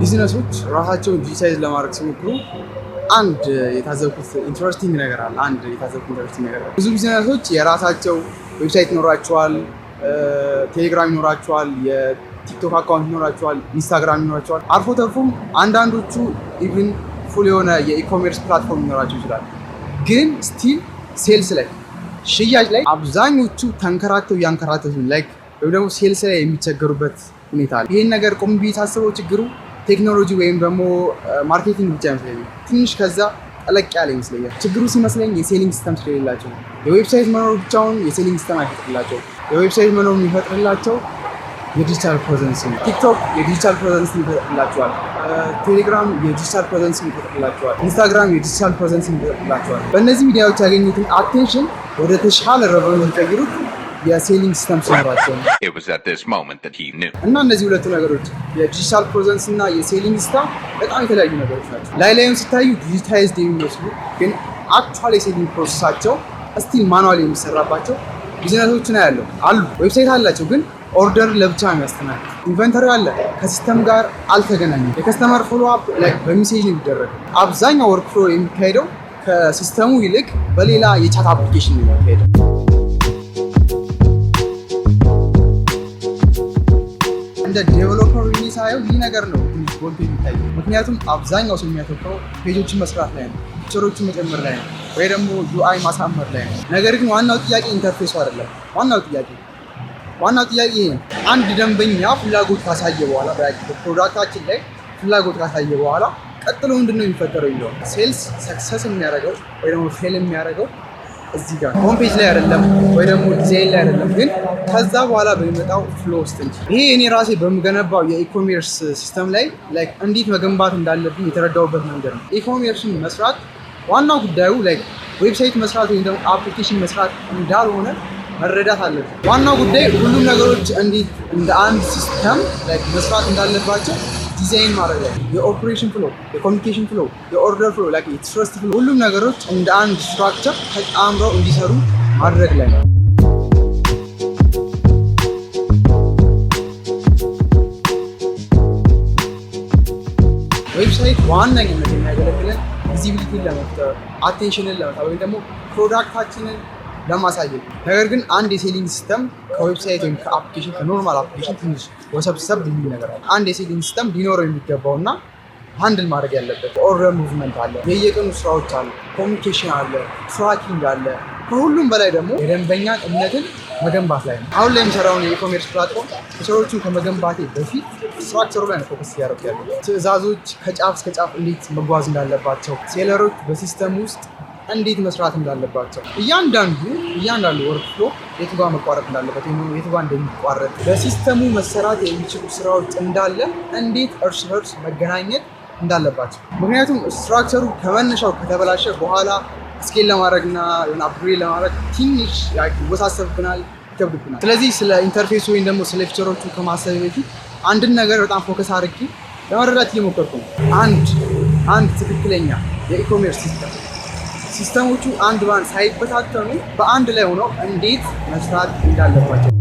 ቢዝነሶች ራሳቸውን digitize ለማድረግ ሲሞክሩ አንድ የታዘብኩት interesting ነገር አለ። አንድ የታዘብኩት interesting ነገር አለ። ብዙ ቢዝነሶች የራሳቸው website ይኖራቸዋል፣ ቴሌግራም ይኖራቸዋል፣ የቲክቶክ account ይኖራቸዋል፣ ኢንስታግራም ይኖራቸዋል። አልፎ ተርፎም አንዳንዶቹ even full የሆነ የ e-commerce platform ሊኖራቸው ይችላል። ግን still sales ላይ፣ ሽያጭ ላይ አብዛኞቹ ተንከራተው እያንከራተቱ like ወይም ደግሞ sales ላይ የሚቸገሩበት ሁኔታ አለ። ይህን ነገር ቆም ብዬ ሳስበው ችግሩ ቴክኖሎጂ ወይም ደግሞ marketing ብቻ አይመስለኝም። ትንሽ ከዛ ጠለቅ ያለ ይመስለኛል። ችግሩ ሲመስለኝ የ selling system ስለሌላቸው ነው። የ website መኖር ብቻውን የ selling system አይፈጥርላቸውም። የ website መኖር የሚፈጥርላቸው የ digital presence ነው። ቲክቶክ የ digital presence ይፈጥርላቸዋል። ቴሌግራም የ digital presence ይፈጥርላቸዋል። ኢንስታግራም የ digital presence ይፈጥርላቸዋል። በእነዚህ ሚዲያዎች ያገኙትን attention ወደ ተሻለ revenue የሚቀይሩት የ selling system ሲኖራቸው ነው። It was at this moment that he knew. እና እነዚህ ሁለቱ ነገሮች የ digital presence እና የ selling system በጣም የተለያዩ ነገሮች ናቸው። ላይ ላዩን ሲታዩ digitized የሚመስሉ ግን actual የ selling process ኣቸው still manual የሚሰራባቸው ቢዝነሶችን ያለው አሉ። Website አላቸው ግን order ለብቻ ነው የሚያስተናግድ። Inventory አለ፣ ከ system ጋር አልተገናኘም። የ customer follow up በ message ነው የሚደረገው። አብዛኛው workflow የሚካሄደው ከ system ኡ ይልቅ በሌላ የ chat application ነው የሚካሄደው። እንደ developer ሳየው ይህ ነገር ነው ትንሽ ጎልቶ የሚታየው። ምክንያቱም አብዛኛው ሰው የሚያተኩረው page ኦችን መስራት ላይ ነው፣ feature ኦችን መጨመር ላይ ነው፣ ወይ ደግሞ UI ማሳመር ላይ ነው። ነገር ግን ዋናው ጥያቄ interface ኡ አይደለም። ዋናው ጥያቄ ይሄ ነው። አንድ ደንበኛ ፍላጎት ካሳየ በኋላ፣ በ product ኣችን ላይ ፍላጎት ካሳየ በኋላ ቀጥሎ ምንድን ነው የሚፈጠረው የሚለው። Sales success የሚያደርገው ወይ ደግሞ fail የሚያደርገው እዚህ ጋር home page ላይ አይደለም፣ ወይ ደግሞ ዲዛይን ላይ አይደለም፣ ግን ከዛ በኋላ በሚመጣው flow ውስጥ እንጂ። ይሄ እኔ ራሴ በምገነባው የ e-commerce system ላይ like እንዴት መገንባት እንዳለብኝ የተረዳሁበት መንገድ ነው። E-commerce ን መስራት ዋናው ጉዳዩ like website መስራት ወይም ደግሞ application መስራት እንዳልሆነ መረዳት አለብን። ዋናው ጉዳይ ሁሉም ነገሮች እንዴት እንደ አንድ system like መስራት እንዳለባቸው ዲዛይን ማድረግ ላይ፣ የ operation flow፣ የ communication flow፣ የ order flow፣ like የ trust flow፣ ሁሉም ነገሮች እንደ አንድ structure ተጣምረው እንዲሰሩ ማድረግ ላይ ነው። Website በዋነኝነት የሚያገለግለን visibility ን ለመፍጠር፣ አቴንሽንን ለመሳብ ወይም ደግሞ product ኣችንን ለማሳየት። ነገር ግን አንድ የ selling system ከ website ወይም ከ application፣ ከ normal application ትንሽ ወሰብሰብ የሚል ነገር አለ። አንድ የ selling system ሊኖረው የሚገባው እና handle ማድረግ ያለበት order movement አለ፣ የየቀኑ ስራዎች አለ፣ communication አለ፣ tracking አለ። ከሁሉም በላይ ደግሞ የደንበኛን እምነትን መገንባት ላይ ነው። አሁን ላይ የምሰራውን የ e-commerce platform feature ኦቹን ከመገንባቴ በፊት structure ኡ ላይ ነው focus እያደረኩ ያለው። ትዕዛዞች ከጫፍ እስከ ጫፍ እንዴት መጓዝ እንዳለባቸው፣ seller ኦች በ system ውስጥ እንዴት መስራት እንዳለባቸው፣ እያንዳንዱ workflow የቱ ጋር መቋረጥ እንዳለበት ወይም የቱ ጋር እንደሚቋረጥ፣ በ system ኡ መሰራት የሚችሉ ስራዎች እንዳለ እንዴት እርስ በርስ መገናኘት እንዳለባቸው። ምክንያቱም structure ኡ ከመነሻው ከተበላሸ በኋላ scale ለማድረግ እና የሆነ upgrade ለማድረግ ትንሽ ይወሳሰብብናል፣ ይከብድብናል። ስለዚህ ስለ interface ኡ ወይም ደግሞ ስለ feature ኦቹ ከማሰብ በፊት አንድን ነገር በጣም focus አድርጌ ለመረዳት እየሞከርኩ ነው። አንድ ትክክለኛ የ e-commerce system ኦቹ አንድ ባንድ ሳይበታተኑ በአንድ ላይ ሆነው እንዴት መስራት እንዳለባቸው።